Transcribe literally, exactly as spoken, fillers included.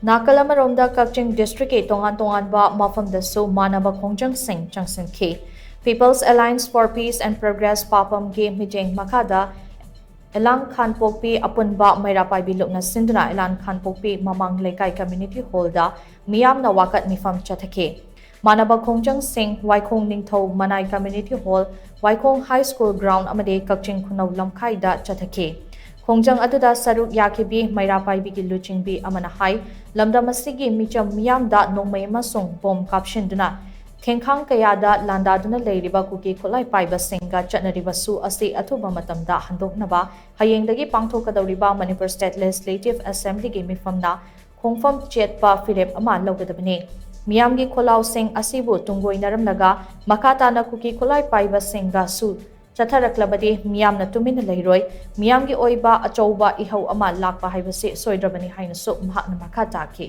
ꯅꯥꯀꯜ ꯑꯃꯔꯣꯝꯗ ꯀꯛꯆꯤꯡ ꯗꯤꯁꯇ꯭ꯔꯤꯛꯀꯤ ꯇꯣꯉꯥꯟ ꯇꯣꯉꯥꯟꯕ ꯃꯐꯝꯗꯁꯨ ꯃꯥꯟꯅꯕ ꯈꯣꯡꯖꯪꯁꯤꯡ ꯆꯪꯁꯤꯟꯈꯤ꯫ People's Alliance for Peace and Progress, ꯄꯥꯄꯝꯒꯤ ꯃꯤꯠꯌꯦꯡ ꯃꯈꯥꯗ ꯏꯂꯥꯡ ꯈꯥꯟꯄꯣꯛꯄꯤ ꯑꯄꯨꯟꯕ ꯃꯩꯔꯥ ꯄꯥꯏꯕꯤ ꯂꯨꯞꯅ ꯁꯤꯟꯗꯨꯅ ꯏꯂꯥꯡ ꯈꯥꯟꯄꯣꯛꯄꯤ ꯃꯃꯥꯡ ꯂꯩꯀꯥꯏ ꯀꯝꯃ꯭ꯌꯨꯅꯤꯇꯤ ꯍꯣꯜꯗ ꯃꯤꯌꯥꯝꯅ ꯋꯥꯀꯠ ꯃꯤꯐꯝ ꯆꯠꯊꯈꯤ꯫ ꯃꯥꯟꯅꯕ ꯈꯣꯡꯖꯪꯁꯤꯡ Waikhong Ningthou Manai community hall, Waikhong high school ground ꯑꯃꯗꯤ ꯀꯛꯆꯤꯡ ꯈꯨꯅꯧ ꯂꯝꯈꯥꯏꯗ ꯆꯠꯊꯈꯤ꯫ ꯈꯣꯡꯖꯪ ꯑꯗꯨꯗ ꯁꯔꯨꯛ ꯌꯥꯈꯤꯕꯤ ꯃꯩꯔꯥ ꯄꯥꯏꯕꯤꯒꯤ ꯂꯨꯆꯤꯡꯕꯤ ꯑꯃꯅ ꯍꯥꯏ, ꯂꯝꯗꯝ ꯑꯁꯤꯒꯤ ꯃꯤꯆꯝ ꯃꯤꯌꯥꯝꯗ ꯅꯣꯡꯃꯩ ꯑꯃꯁꯨꯡ ꯕꯣꯝ ꯀꯥꯞꯁꯤꯟꯗꯨꯅ ꯈꯦꯡꯈꯥꯡ ꯀꯌꯥꯗ ꯂꯥꯟꯗꯥꯗꯨꯅ ꯂꯩꯔꯤꯕ ꯀꯨꯀꯤ ꯈꯨꯠꯂꯥꯏ ꯄꯥꯏꯕꯁꯤꯡꯒ ꯆꯠꯅꯔꯤꯕ ꯁꯨ ꯑꯁꯤ ꯑꯊꯨꯕ ꯃꯇꯝꯗ ꯍꯟꯗꯣꯛꯅꯕ ꯍꯌꯦꯡꯗꯒꯤ ꯄꯥꯡꯊꯣꯛꯀꯗꯧꯔꯤꯕ ꯃꯅꯤꯄꯨꯔ ꯁ꯭ꯇꯦꯠ ꯂꯦꯖꯤꯁꯂꯦꯇꯤꯚ ꯑꯦꯁꯦꯝꯕ꯭ꯂꯤꯒꯤ ꯃꯤꯐꯝꯅ ꯈꯣꯡꯐꯝ ꯆꯦꯠꯄ ꯐꯤꯔꯦꯞ ꯑꯃ ꯂꯧꯒꯗꯕꯅꯤ꯫ ꯃꯤꯌꯥꯝꯒꯤ ꯈꯣꯜꯂꯥꯎꯁꯤꯡ ꯑꯁꯤꯕꯨ ꯇꯨꯡꯒꯣꯏꯅꯔꯝꯂꯒ ꯃꯈꯥ ꯇꯥꯅ ꯀꯨꯀꯤ ꯈꯨꯠꯂꯥꯏ ꯄꯥꯏꯕꯁꯤꯡꯒꯁꯨ ꯆꯠꯊꯔꯛꯂꯕꯗꯤ ꯃꯤꯌꯥꯝꯅ ꯇꯨꯃꯤꯟꯅ ꯂꯩꯔꯣꯏ, ꯃꯤꯌꯥꯝꯒꯤ ꯑꯣꯏꯕ ꯑꯆꯧꯕ ꯏꯍꯧ ꯑꯃ ꯂꯥꯛꯄ ꯍꯥꯏꯕꯁꯤ ꯁꯣꯏꯗ꯭ꯔꯕꯅꯤ ꯍꯥꯏꯅꯁꯨ ꯃꯍꯥꯛꯅ ꯃꯈꯥ ꯇꯥꯈꯤ꯫